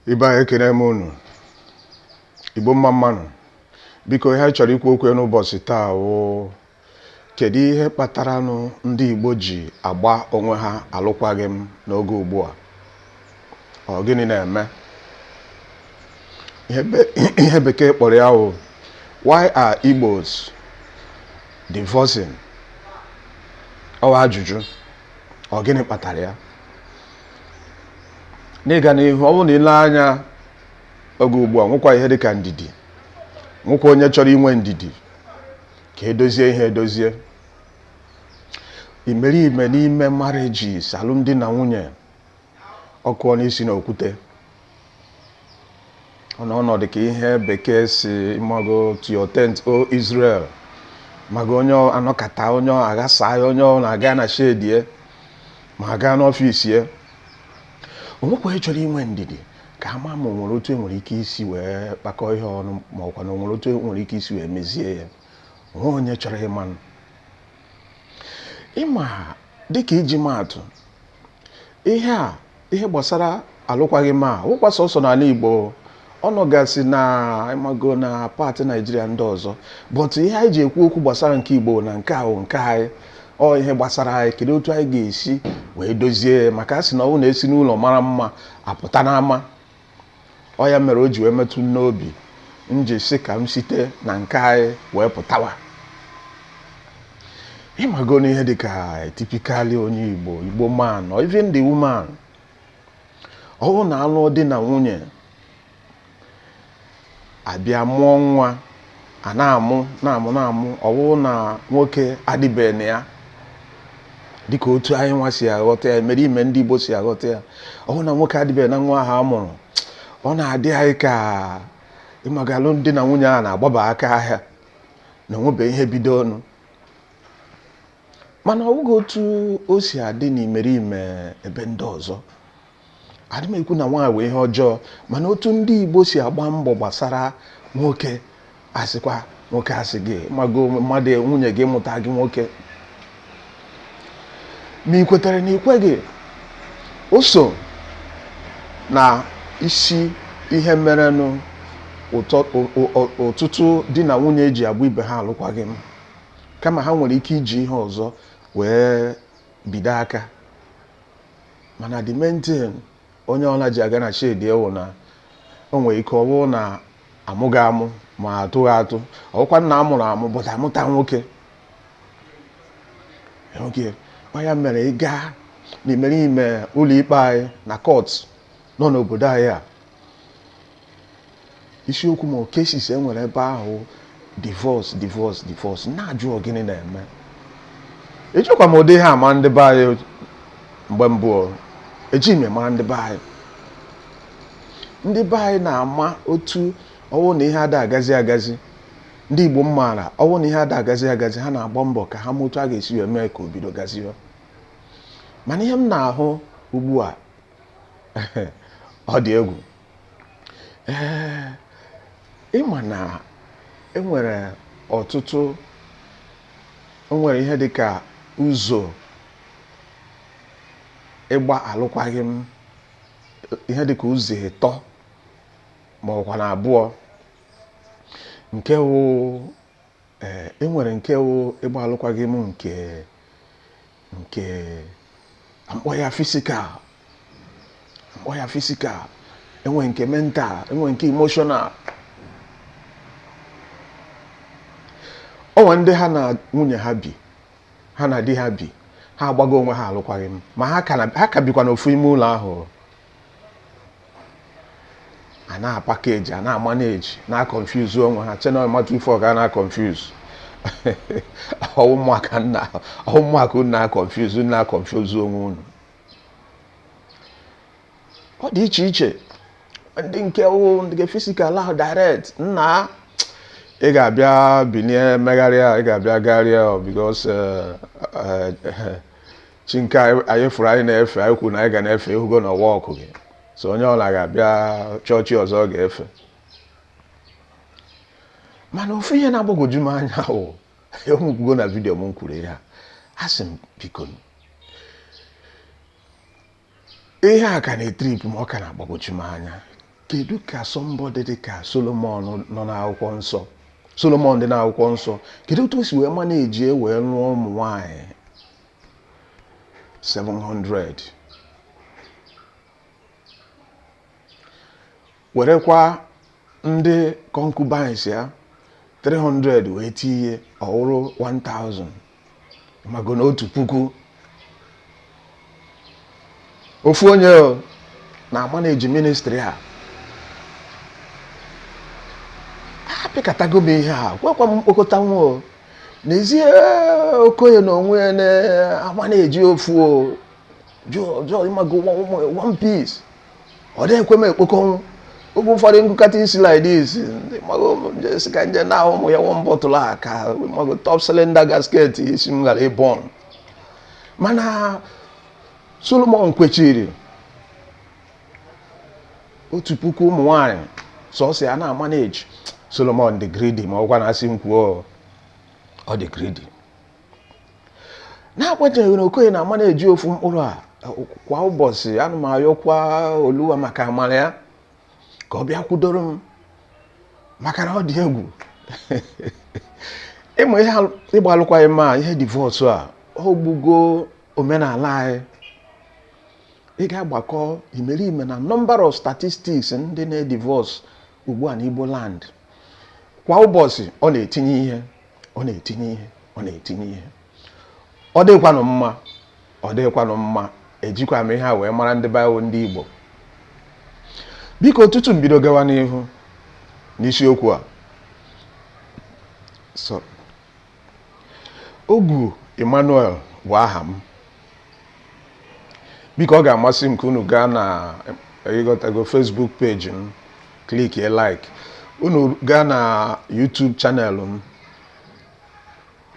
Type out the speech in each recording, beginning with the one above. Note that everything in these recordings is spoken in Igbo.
Ibe anyị, ekene m unu. Igbo, mma mma nụ. Biko, ihe anyị chọrọ ikwu okwu n'ụbọchị taa wụ kedu ihe kpataranụ ndị Igbo ji agba onwe ha alụkwaghịm n'oge ugbu a? Ọ gịnị na-eme? Ihe bekee kpọrọ ya wụ "Why are Igbos divorcing?" Ọ ajụjụ, ọ gịnị kpatara ya? N'ịga n'ihu, ọ bụrụ na ile anya oge ugbu a, nwekwa ihe dịka ndidi, nwekwa onye chọrọ inwe ndidi ka edozie ihe edozie. Imerime n'ime marriages, alụmdi na nwunye, ọkụọ n'isi na okwute, ọ nọ ọnọdụ ka ihe bekee si mago "To your tent, O Israel." Maga onye anọkata, onye aghasa ya, onye ọ na-aga na shed ya, ma aga n'ọfịs ya, onwekwa onye chọrọ inwe ndidi ka ama ma o nwere otu enwere ike isi wee kpakọ ihe ọnụ, ma ọkwa na o nwere otu enwere ike isi wee mezie ya. Onwe onye chọrọ ịma ịma dịka iji maatụ ihe a, ihe gbasara alụkwaghịm a wụkwa sọsọ n'ala Igbo, ọ nọgasị na ịmago na part Naijiria ndị ọzọ, but ihe anyị ji ekwu okwu gbasara nke Igbo na nke ahụ nke anyị, ọ ihe gbasara anyị. Kedu otu anyị ga-esi wee dozie ya? Maka a sị na ọ na-esi n'ụlọ mara mma apụta n'ama. Ọ ya mere o ji wee metụ n'obi m ji sị ka m site na nke anyị wee pụtawa. Ịmago n'ihe dịka typically onye Igbo, Igbo man or even the woman, ọ bụrụ na alụọ di na nwunye, abịa mụọ nwa, a na-amụ na-amụ na-amụ, ọ bụrụ na nwoke adịbeghị na ya, dịka otu anyị nwa si aghọta ya, mere ime ndị Igbo si aghọta ya, ọ bụrụ na nwoke adịbeghị na nwa ahụ a mụrụ, ọ na-adị anyị ka ịmaga alụmdi na nwunye a na-agbaba aka ahịa na onwebe ihe bido ọnụ. Mana ọ bụghị otu o si adị n'imerime ebe ndị ọzọ. Adị m ekwu na nwaanyị wee ihe ọjọọ, mana otu ndị Igbo si agba mbọ gbasara nwoke, asịkwa nwoke, asị gị mago mmadụ nwunye gị mụta gị nwoke, ma ị kwetara na ikweghị, o so na isi ihe merenụ ụtọ ọtụtụ di na nwunye ji agba ibe ha alụkwaghị m, kama ha nwere ike iji ihe ọzọ wee bido aka. Mana the main thing onye ọla ji aga na shed ewu na o nwere ike ọ bụrụ na amụghị amụ, ma atụghị atụ, ọkwa nna amụrụ amụ, but amụta nwoke nwoke. Ọ ya mere ị gaa n'imerime ụlọ ikpe anyị na court nọ n'obodo anyị a, isiokwu ma cases e nwere ebe ahụ, divorce, divorce, divorce. Na-ajụ, ọ gịnị na-eme? Ejikwa m ụdị ihe ama ndị be anyị mgbe mbụ, ejighị m mara ndị be anyị. Ndị be anyị na-ama otu ọwụ na ihe ada agazi agazi. Ndị Igbo m maara, ọwụ na ihe ada agazi agazi, ha na-agba mbọ ka ha ma otu a ga-esi wee mee ka o bido gaziwe. Mana ihe m na-ahụ ugbu a, ọ dị egwu. Ee, ịma na enwere ọtụtụ, o nwere ihe dịka ụzọ ịgba alụkwaghịm, ihe dịka ụzọ ịtọ ma ọkwa na abụọ. Nke wụ, ee, enwere nke wụ ịgba alụkwaghịm nke akpọ ya physical, akpọ ya physical, enwe nke mental, enwe nke emotional. O nwere ndị ha na nwunye ha bi, ha na di ha bi, ha agbago onwe ha alụkwaghịm, ma ha ka bikwa n'ofu ime ụlọ ahụ, a na-apackage, a na-amanage, na-aconfuse onwe ha, che na mmatụ ife ọ ga na-aconfuse ụmụaka nna ụmụaka unu na-aconfuse onwe unu. Ọ dị iche iche. Ndị nke wụ ndị physical ahụ direct, nna, ị ga-abịa binie megharịa, ị ga-abịa gagharịa, because chi nke anyị fụrụ anyị na-efe, anyị kwuru na anyị ga na-efe, ịhụgo na ọwa ọkụ gị, so onye ọla ga-abịa chọọchị ọzọ ọ ga-efe. Mana ofu ihe na-agbagwoju m anya wụ, enwukwugo na video m kwuru ihe a, asị m, biko, ihe a ka na-etrip ma ọ ka na-agbagwoju m anya. Kedu ka somebody dị ka Solomon nọ n'akwụkwọ nsọ, Solomon dị n'akwụkwọ nsọ, kedu otu o si wee manage wee lụọ ụmụ nwanyị 700, werekwa ndị concubines ya 300 wee tinye, ọ wụrụ 1000, mago na 1000? Ofu onye na-amanage ministry a. Apịkatago m ihe a, kwekwa m mkpokọta nwa o. N'ezie, Okoye na onwe ya na-amanage ofu o jụọ, ịmago, one piece. Ọ dịghị ekwe m ekpokọnwụ. Oge ụfọdụ ngụkọta isi like this, ịmago, sị ka nje na ụmụ ya one bottle a ka, ịmago, top cylinder gasket isi m ghara ịbọn. Mana Solomon kwechiri 1000 ụmụ nwanyị sọsọ ya na-amanage. Solomon dị greedy, ma ọkwa na asị m kwuo, ọ dị greedy. Na-agbanyeghị na Okoye na-amanage ofu mkpụrụ a, kwa ụbọchị ana m ayọkwa Oluwa maka amara ya ka ọ bịa kwudoro m, maka na ọ dị egwu. Ịmụ ihe ịgba alụkwaghịm ma ihe divorce a, ọ gbugo omenala anyị. Ị ga-agbakọ imerime na number of statistics ndị na-edivorce ugbu a n'Igbo land, kwa ụbọchị ọ na-etinye ihe, ọ na-etinye ihe, ọ na-etinye ihe. Ọ dịkwanụ mma, ọ dịkwanụ mma. Ejikwa m ihe a wee mara ndị Baịbụl, ndị Igbo. Biko, tutu m bido gawa n'ihu n'isiokwu a, so Ogu Emmanuel bụ aha m. Biko, ọ ga-amasị m ka unu gaa na, ịghọtago, Facebook page m, clickie like. Unu gaa na YouTube channel m,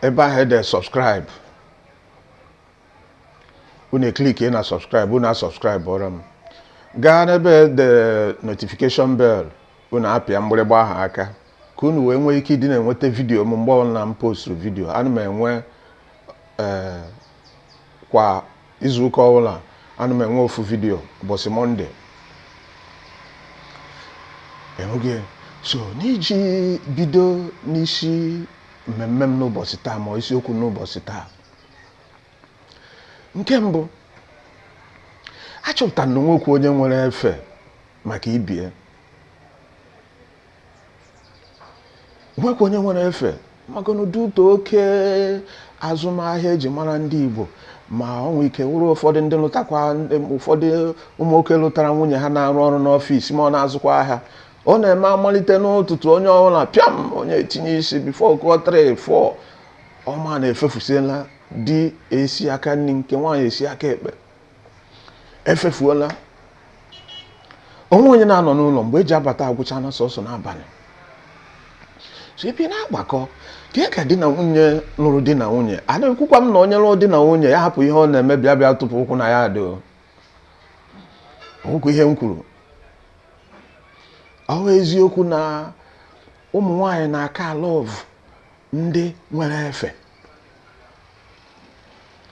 ebe ahụ ede subscribe, unu eclickie na subscribe, unu asubscribe ọrọ m. Gaa n'ebe ede notification bell, unu apịa mgbịrịgba ahụ aka ka unu wee nwee ike ịdị na-enweta video m mgbe ọbụla m posturu video. Ana m enwe ee kwa izuụka ọbụla, ana m enwe ofu video ụbọchị Monday enweghị. So n'iji bido n'isi mmemme m n'ụbọchị taa, ma isiokwu n'ụbọchị taa, nke mbụ, achọpụtara na onwekwu onye nwere efe maka ibie, nwekwa onye nwere efe maka na ụdị ụtọ oke azụmahịa eji mara ndị Igbo. Ma ọ nwee ike wụrụ ụfọdụ ndị lụtakwa, ụfọdụ ụmụ nwoke lụtara nwunye ha na-arụ ọrụ n'ọfịs ma ọ na-azụkwa ahịa. Ọ na-eme amalite n'ụtụtụ, onye ọbụla pịam, onye etinye isi, before kụọ 3 4, ọma na-efefusiela. Di esi aka nri, nke nwaanyị esi aka ekpe, efefuola. Onwe onye na-anọ n'ụlọ mgbe eji abata agwụcha na sọsọ n'abalị. So ebe na-agbakọ ka ka di na nwunye lụrụ di na nwunye, ana-ekwukwa m na onye lụrụ di na nwunye ya hapụ ihe ọ na-eme, bịa bịa tụpụ ụkwụ na ya dị okwu. Ihe m kwuru ọ bụ eziokwu na ụmụ nwaanyị na-aka love ndị nwere efe,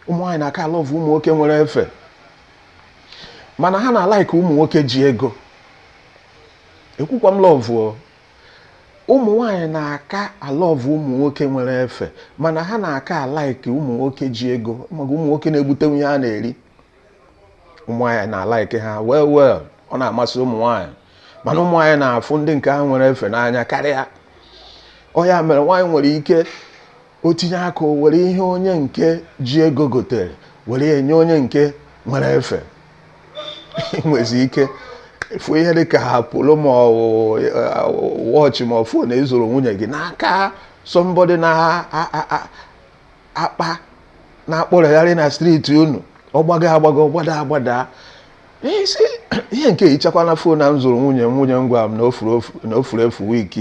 ụmụ nwaanyị na-aka love ụmụ nwoke nwere efe, mana ha na-alike ụmụ nwoke ji ego. Ekwukwa m love. Ụmụ nwaanyị na-aka alove ụmụ nwoke nwere efe, mana ha na-aka alike ụmụ nwoke ji ego, maka ụmụ nwoke na-egbute nwunye ha na-eri. Ụmụ nwaanyị na-alike ha well well, ọ na-amasị ụmụ nwaanyị, mana ụmụ nwaanyị na-afụ ndị nke ha nwere efe n'anya karịa. Ọ ya mere nwaanyị nwere ike o tinye aka, o were ihe onye nke ji ego gotere were enye onye nke nwere efe. Nwezi ike efu ihe dị ka polo ma ọ watch ma ọ phone ezoro nwunye gị n'aka somebody na-akpa na-akpọrọgharị na street unu, ọ gbago agbago, gbada agbada. Isi ihe nke hichakwa na phone a m zụrụ nwunye m, nwunye m gwa m na o furu efu week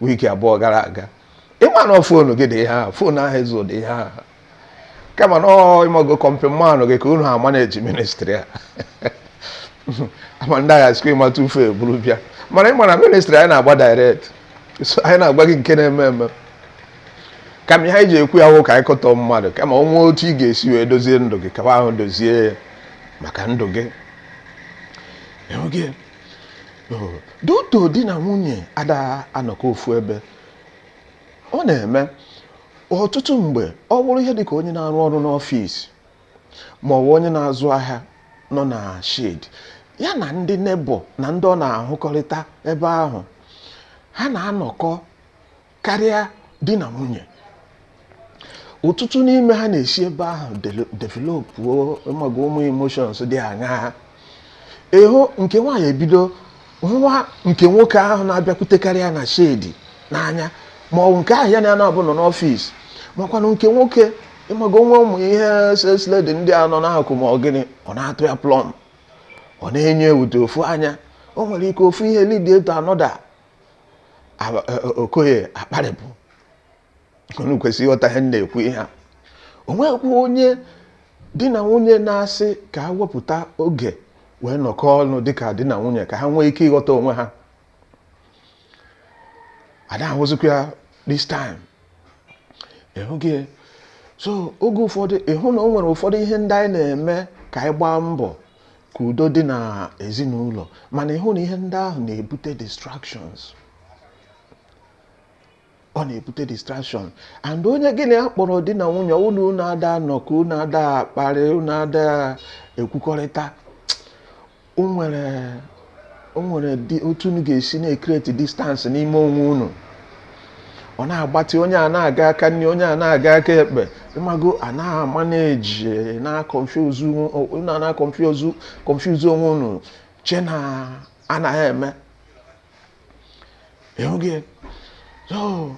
2 gara aga. Ịma na phone gị dị ihe ahụ, phone ahụ ezu dị ihe ahụ, kama na ọ ịmago company man gị ka unu ha manage ministry a, ama ndị agha sikwa ịmata ufe eburu bịa. Mana ịma na ministry anyị na-agba direct, so anyị na-agwa gị nke na-eme eme, kama ihe anyị ji ekwu ya wụ ka anyị kọtọ mmadụ, kama o nwee otu ị ga-esi wee dozie ndụ gị, kaba ahụ dozie ya maka ndụ gị. Enweghị Due to di na nwunye ada anọkọ ofu ebe, ọ na-eme ọtụtụ mgbe ọ bụrụ ihe dịka onye na-arụ ọrụ n'ọfịs ma ọ bụ onye na-azụ ahịa nọ na shed, ya na ndị neighbour na ndị ọ na-ahụkọrịta ebe ahụ, ha na-anọkọ karịa di na nwunye. Ọtụtụ n'ime ha na-esi ebe ahụ developuo ịmago ụmụ emotions dị aṅaa. Ịhụ nke nwaanyị ebido hụwa nke nwoke ahụ na-abịakwutekarị ya na shed n'anya, ma ọ bụ nke ahụ ya na ya na-abụ nọ n'ọfịs, makwanụ nke nwoke ịmago nwa ụmụ ihe sales lady ndị a nọ n'akụkụ ma ọ gịnị, ọ na-atụ ya plọm, ọ na-enye ewute ofu anya. O nwere ike ofu ihe lead to another. Okoye akparịpụ. Unu kwesịrị ịghọta ihe m na-ekwu. Ihe a, o nwekwa onye di na nwunye na-asị ka ha wepụta oge wee nọkọ ọnụ dịka di na nwunye, ka ha nwee ike ịghọta onwe ha. Ada ahụzikwa ya this time, ịhụghị. So oge ụfọdụ, ịhụ na o nwere ụfọdụ ihe ndị anyị na-eme ka anyị gbaa mbọ ka udo dị na ezinụlọ, mana ịhụ na ihe ndị ahụ na-ebute distractions. Ọ na-ebute distraction. And onye gị na ya kpọrọ di na nwunye, unu unu ada anọkọ, unu ada akparị, unu ada ekwukọrịta, o nwere dị otu unu ga-esi na-ecreate distance n'ime onwe unu. Ọ na-agbatị, onye a na-aga aka nri, onye a na-aga aka ekpe, ịmago a na-amanage na-aconfuse unu, a na-aconfuse confuse onwe unu, che na anaghị eme ịhụ gị. So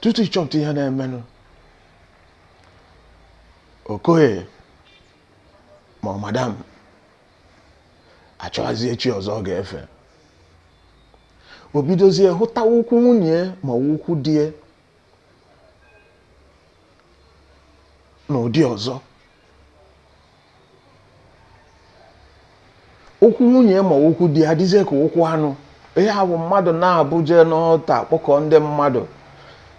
tutu ịchọpụta ihe na-emenụ, Okoye ma ọ madam achọghazie chi ọzọ ọ ga-efe. O bidozie hụta ụkwụ nwunye ma ọ ụkwụ di ya n'ụdị ọzọ. Ụkwụ nwunye ma ụkwụ di ya adịzie ka ụkwụ anụ. Ihe a bụ mmadụ na-abụ jee n'ọta kpọkọ ndị mmadụ,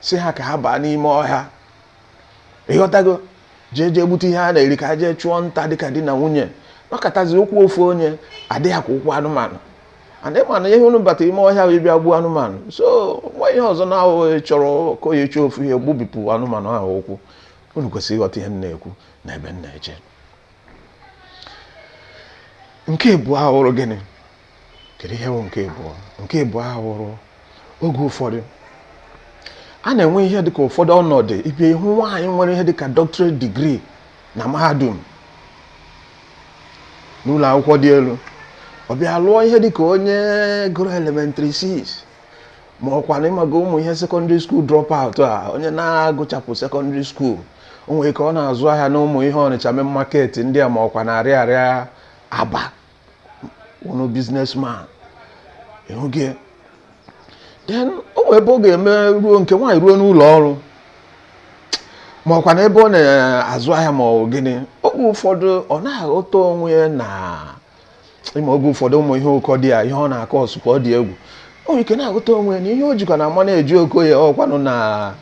si ha ka ha baa n'ime ọhịa, ịghọtago, jee jee gbute ihe a na-eri, ka ha jee chụọ nta dịka di na nwunye. Nọkọtazi, ụkwụ ofu onye adịghị ka ụkwụ anụmanụ. And ịma na ihe unu bata ime ọhịa bụ ịbịa gbuo anụmanụ. So nwa ihe ọzọ na-ahụghị chọrọ ka onye chọọ ofu ihe gbubipụ anụmanụ ahụ ụkwụ. Unu kwesịrị ịghọta ihe m na-ekwu na ebe m na-eje. Nke abụọ ahụrụ gịnị? Kedu ihe bụ nke abụọ? Nke abụọ ahụrụ, oge ụfọdụ a na-enwe ihe dịka ụfọdụ ọnọdụ ịbịa ịhụ nwaanyị nwere ihe dịka doctorate degree na mahadum, n'ụlọ akwụkwọ dị elu, ọ bịa lụọ ihe dịka onye gụrụ elementary 6, ma ọkwa na ịmago ụmụ ihe secondary school drop out, a onye na-agụchapụ secondary school. O nwere ike ọ na-azụ ahịa na ụmụ ihe Ọnịcha main market ndị a, ma ọkwa na-arịa arịa Aba, unu businessman ịhụghị. Then o nwere ebe ọ ga-eme ruo, nke nwaanyị ruo n'ụlọ ọrụ, ma ọkwa na ebe ọ na-azụ ahịa ma ọ gịnị, oge ụfọdụ ọ na-aghọta onwe ya na ịma oge ụfọdụ ụmụ ihe ụkọ dị ya, ihe ọ na-akọ ọsụkwa ọ dị egwu. O nwere ike na-aghọta onwe ya na ihe o jikwa na ama na-eji Okoye ọkwanụ na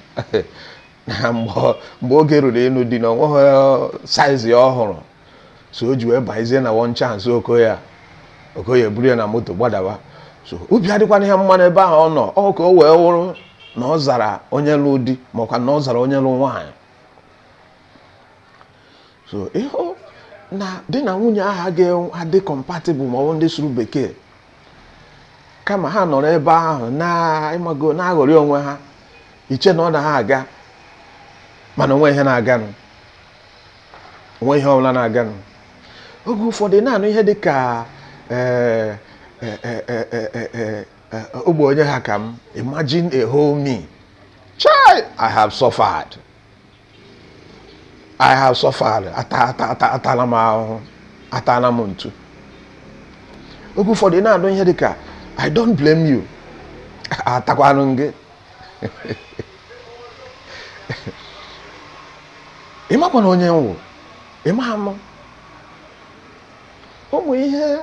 mgbe oge ruru ịnụ di na onweghị size ya ọ hụrụ, so o ji wee bazie na one chance Okoye a. Okoye buru ya na moto gbadawa. So obi adịkwana ihe mma n'ebe ahụ ọ nọ, ọ ka o wee wụrụ na ọ zara onye lụ di, ma ọkwa na ọ zara onye lụ nwaanyị. So ịhụ na di na nwunye ahụ ga-adị compatible, ma ọ bụ ndị sụrụ bekee, kama ha nọrọ ebe ahụ na ịmago na-aghọrị onwe ha, iche na ọ na ha aga, mana onwe ihe na-aganụ, onwe ihe ọbụla na-aganụ. Oge ụfọdụ na-anụ ihe dị ka ogbe onye ha ka m. Imagine a whole me. Chai, I have suffered, I have suffered. Ata ata ata, atala m ahụhụ, atala m ntu. Oge ụfọdụ na-anụ ihe dị ka "I don't blame you." Atakwanụ gị, ịmakwa na onye nwụ ịma ama. Ụmụ ihe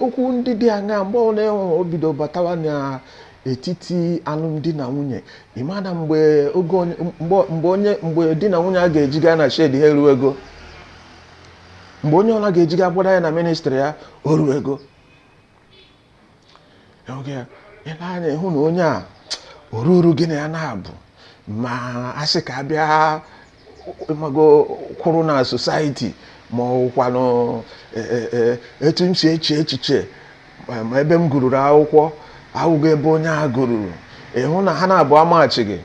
okwu ndị dị aṅaa, mgbe ọbụla ịhụ o bido batawa n'etiti alụmdi na nwunye, ịma na mgbe oge mgbe onye mgbe di na nwunye a ga-eji gaa na shed ha eruo ego, mgbe onye ọbụla ga-eji gaa gbada ya na ministry ya o ruo ego. Oge ile anya ịhụ na onye a oruru gị na ya na-abụ ma a sị ka a bịa ịmago kwụrụ na society ma ọ wụkwanụ etu m si eche echiche ma ebe m gụruru akwụkwọ awụghị ebe onye a gụruru. Ịhụ na ha na-abụ amachighị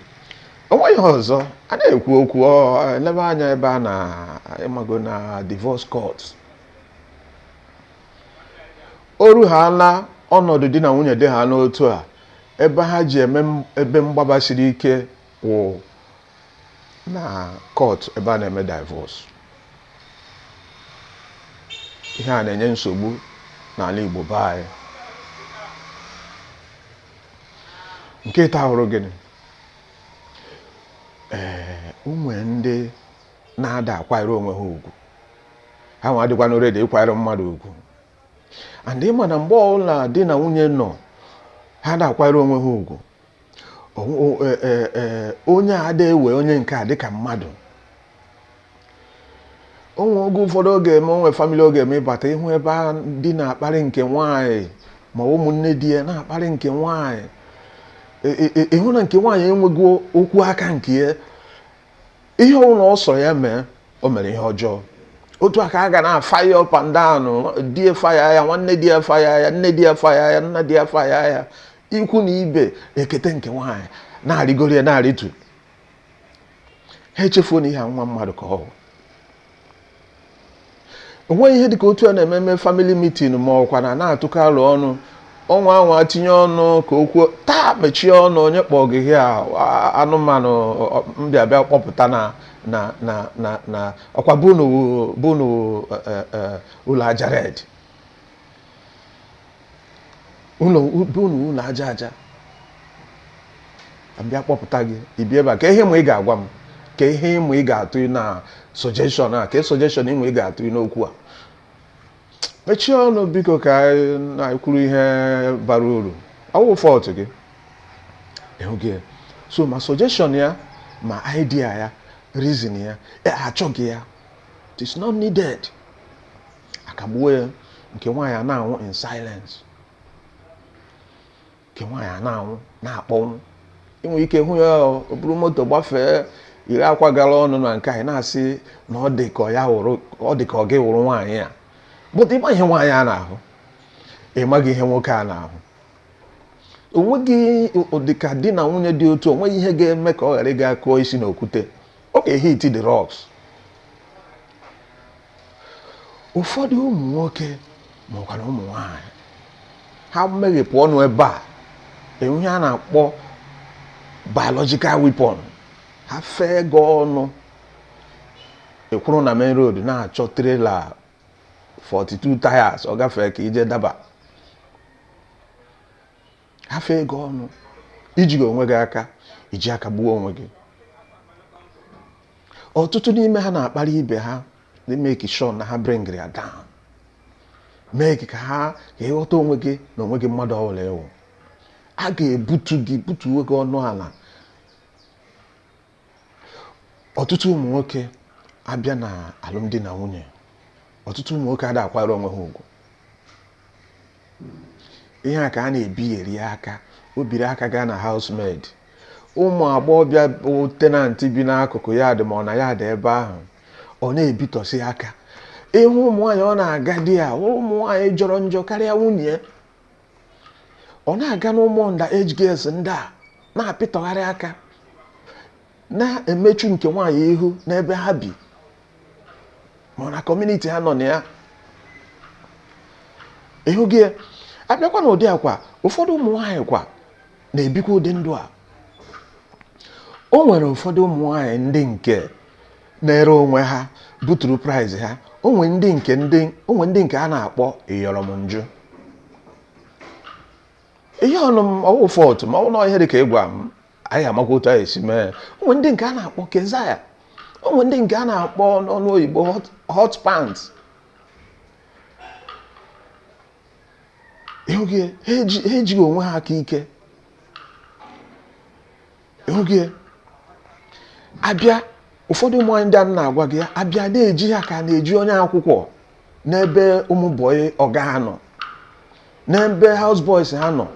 o nweghị ihe ọzọ a na-ekwu okwu elebe anya ebe a na ịmago na divorce court. O ruhala ọnọdụ di na nwunye dị ha n'otu a, ebe ha ji eme ebe mgbaba siri ike wụ na court ebe a na-eme divorce. Ihe a na-enye nsogbu n'ala Igbo be anyị. Nke taa hụrụ gịnị? Ee, o nwee ndị na-ada akwanyere onwe ha ugwu, ha nwa adịkwanụ ready ịkwanyere mmadụ ugwu. And ịma na mgbe ọbụla di na nwunye nọ, ha na-akwanyere onwe ha ugwu, onye a ada ewe onye nke a dịka mmadụ. O nwe oge ụfọdụ ọ ga-eme, o nwe family ọ ga-eme ịbata ịhụ ebe a di na-akparị nke nwaanyị ma ụmụnne di ya na-akparị nke nwaanyị. Ịhụ na nke nwaanyị enweghị okwu aka nke ya. Ihe ọbụla ọ sọ ya mee, o mere ihe ọjọọ. Otu a ka a ga na-afire up and down. Di ya fire ya, nwanne di ya fire ya, nne di ya fire ya, nna di ya fire ya, ikwu na ibe ekete nke nwaanyị na-arịgoro ya na-arịtu. Ha echefuo na ihe a nwa mmadụ ka ọ bụ. O nweghị ihe dịka otu a na-eme eme family meeting ma ọkwa na na-atụkọ alụ ọnụ ọnwa anwa tinye ọnụ ka o kwuo taa mechie ọnụ onye kpọ gị ihe a anụmanụ mbịa bịa kpọpụta na na na na na ọkwa bunu bunu ụlọ aja red ụlọ bunu ụlọ aja aja mbịa kpọpụta gị ibi ebe a ka ihe ma ị ga-agwa m ka ihe ịmụ ị ga-atụ na suggestion a ka suggestion ịmụ ị ga-atụ n'okwu a. Mechie ọnụ biko ka anyị na-ekwuru ihe bara uru. Ọwụ fault gị ịhụ gị. So ma suggestion ya ma idea ya, reason ya, achọghị ya, it is not needed. Akagbuo ya. Nke nwaanyị a na-anwụ in silence, nke nwaanyị a na-anwụ na-akpọnwụ. Inwe ike hụ ya, o buru moto gbafee iri akwa gara ọnụ na nke anyị na-asị na ọ dị ka ya wụrụ, ọ dị ka ọ gị wụrụ nwaanyị a, but ịma ihe nwaanyị a na-ahụ, ịmaghị ihe nwoke a na-ahụ. Onweghị dịka di na nwunye dị otu, onweghị ihe ga-eme ka ọ ghara ịga kụọ isi n'okwute. Ọ ga-ehit the rocks. Ụfọdụ ụmụ nwoke ma ọkwa na ụmụ nwaanyị ha meghepụ ọnụ ebe a enwe ihe a na-akpọ biological weapon. Ha fee gị ọnụ, ekwuru na main road na-achọ trailer 42 tires ọ gafee ka ije daba. Ha fee gị ọnụ, iji onwe gị aka, iji aka gbuo onwe gị. Ọtụtụ n'ime ha na-akparị ibe ha, make sure na ha bring ya down, mee ka ha ka ịghọta onwe gị na onwe gị mmadụ ọbụla ịwụ. A ga-ebutu gị, butuo gị ọnụ ala. Ọtụtụ ụmụ nwoke abịa na alụmdi na nwunye, ọtụtụ ụmụ nwoke ada akwanyere onwe ha ugwu. Ihe a ka a na-ebigheri aka, o biri aka gaa na housemaid. Ụmụ agbọghọbịa bụ tenant bi n'akụkụ ya dị ma ọ na ya dị ebe ahụ, ọ na-ebitọsị aka. Ịhụ ụmụ nwaanyị ọ na-aga di ya, ụmụ nwaanyị jọrọ njọ karịa nwunye ya. Ọ na-aga n'ụmụ under age girls ndị a na-apịtọgharị aka, na-emechu nke nwaanyị ihu n'ebe ha bi ma ọ na community ha nọ na ya. Ịhụ gị abịakwa n'ụdị akwa, ụfọdụ ụmụ nwaanyị kwa na-ebikwa ụdị ndụ a. O nwere ụfọdụ ụmụ nwaanyị ndị nke na-ere onwe ha, buturu price ha. O nwere ndị nke ndị o nwere ndị nke a na-akpọ ịyọrọ m njụ ihe ọnụ m ọwụ fault ma ọ na ihe dị ka ịgwa m anyị amakwa otu anyị esi mee. O nwere ndị nke a na-akpọ kezaya, o nwere ndị nke a na-akpọ n'ọnụ oyibo hot pants. Ịhụ gị, ha ejighị onwe ha aka ike. Ịhụ gị abịa, ụfọdụ ụmụ anyị ndị a na-agwa gị abịa na-eji ha ka na-eji onye akwụkwọ n'ebe ụmụ bọyị ọga ha nọ, n'ebe house boys ha nọ.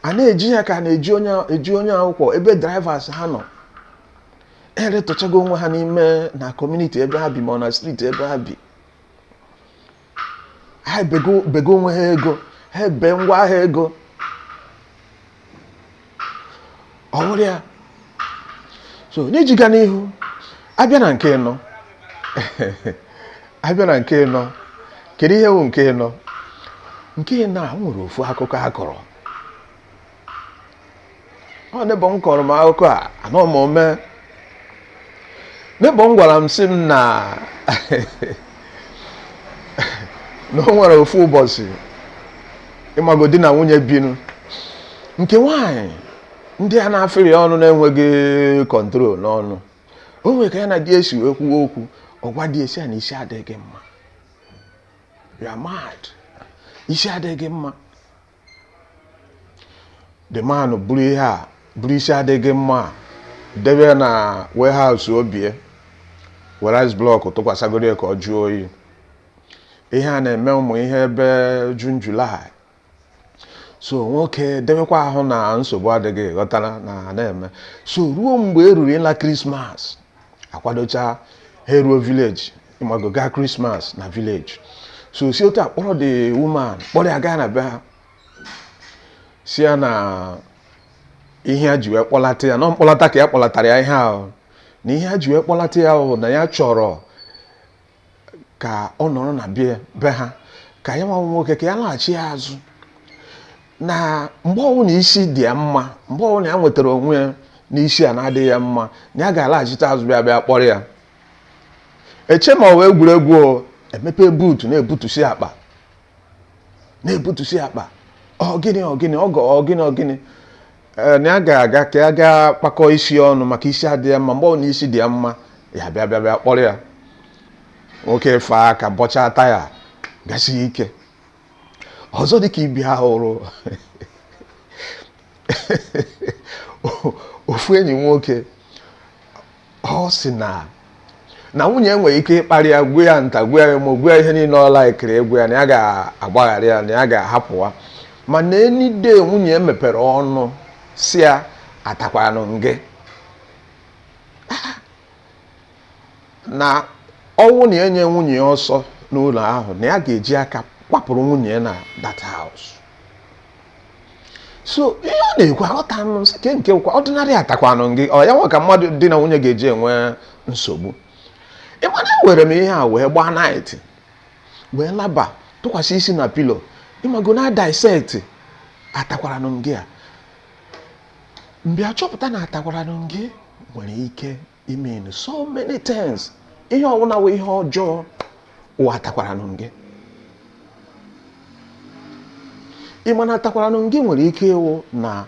A na-eji ya ka a na-eji onye eji onye akwụkwọ ebe drivers ha nọ eretọchago onwe ha n'ime na community ebe ha bi ma ọ na street ebe ha bi. Ha bego onwe ha ego, ha ebe ngwa ahịa ego. Ọ bụrụ ya so n'ijiga n'ihu, abịa na nke ịnọ, abịa na nke ịnọ, kedu ihe wụ nke ịnọ? Nke ịnọ a nwere ofu akụkọ a kọrọ. Ọ neighbour m kọrọ m akụkọ a, anọ m ome. Neighbour m gwara m sị m na na o nwere ofu ụbọchị, ịmago, di na nwunye binu, nke nwaanyị ndị a na-afịrị ọnụ na-enweghị control n'ọnụ. O nwere ka ya na di esi wee kwuo okwu, ọ gwa di esi ya na isi adịghị mma, you are mad, isi adịghị mma. The man buru ihe a, buru isi adịghị mma debe na warehouse obie, were ice block tụkwasagoro ya ka ọ jụọ oyi. Ihe a na-eme ụmụ ihe ebe June, July. So nwoke debekwa ahụ na nsogbu adịghị, ghọtara na na-eme. So ruo mgbe e ruru ịla Christmas, akwadocha, ha eruo village, ịmago, gaa Christmas na village. So si otu a kpọrọ the woman, kpọrọ ya gaa na be ha, si ya na ihe a ji wee kpọlata ya, nọ mkpọlata ka ya kpọlatara ya ihe ahụ, na ihe a ji wee kpọlata ya bụ na ya chọrọ ka ọ nọrọ na be ha, ka ya nwa nwoke ka ya laghachi ya azụ, na mgbe ọbụla isi dị ya mma, mgbe ọbụla ya nwetara onwe ya n'isi a na-adịghị ya mma, na ya ga-alaghachite azụ bịa bịa kpọrọ ya. Eche ma ọ wee egwuregwu o, emepe boot na-ebutusi akpa, na-ebutusi akpa. Ọ gịnị? Ọ gịnị? Ọgọ, ọ gịnị? Ọ gịnị? Ee, na ya ga-aga ka ya gaa kpakọọ isi ọnụ maka isi adịghị ya mma. Mgbe ọbụla isi dị ya mma, ya bịa bịa bịa kpọrọ ya. Nwoke fee aka bọchaa taya gasi ike. Ọzọ dịka ibi ahụrụ ofu enyi nwoke, ọ sị na na nwunye nwere ike ịkparị ya, gwa ya nta, gwa ya emo, gwa ya ihe niile ọ laikiri egwu ya, na ya ga-agbaghara ya, na ya ga-ahapụwa. Mana any day nwunye mepere ọnụ si ya atakwanụ gị, na ọnwụ na enye nwunye ya ọsọ n'ụlọ ahụ, na ya ga-eji aka kwapụrụ nwunye ya na that house. So ihe ọ na-ekwu aghọtanụ sị ke nke kwa ordinary atakwanụ gị, ọ ya nwa ka mmadụ di na nwunye ga-eji enwe nsogbu. Ịmana ewere m ihe a wee gbaa night, wee laba tụkwasị isi na pillow, ịmago, na dissect atakwaranụ gị a, mbịa chọpụta na atakwaranụ gị nwere ike imean so many things. Ihe ọbụla wụ ihe ọjọọ ụwa atakwaranụ gị. Ịmana atakwaranụ gị nwere ike ịwụ na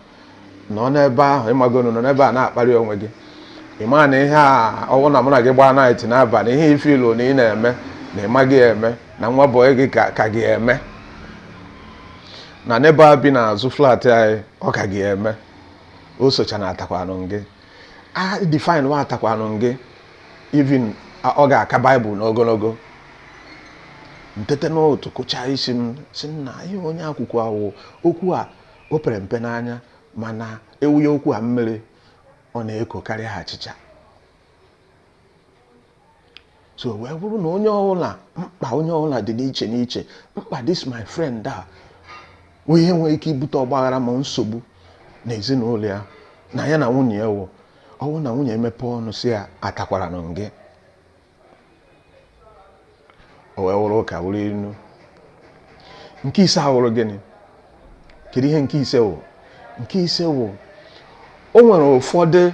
nọ n'ebe ahụ, ịmago, nọ n'ebe a na-akparị onwe gị. Ịma na ihe a ọwụ na mụ na gị gbaa night n'abalị, ihe ifilu na ị na-eme na ịmaghị eme, na nwa boy gị ka gị eme, na neighbour bi n'azụ flat anyị ọ ka gị eme, o socha na atakwanụ gị. A define wa atakwanụ gị, even ọ ga-aka Baịbụl n'ogologo. Ntete n'otu kụchaa isi m si nna ihe onye akwụkwọ ahụ okwu a o pere mpe n'anya, mana ewuye okwu a mmiri, ọ na-eko karịa achịcha. So wee bụrụ na onye ọbụla, mkpa onye ọbụla dị n'iche n'iche. Mkpa this my friend a wụ ihe nwere ike ibute ọgbaghara ma nsogbu na ezinụlọ ya na ya na nwunye ya wụ ọwụ na nwunye emepe ọnụ si ya atakwara nụ gị. O wee wụrụ ụka, wụrụ inu. Nke ise awụrụ gịnị? Kedu ihe nke ise wụ? Nke ise wụ, o nwere ụfọdụ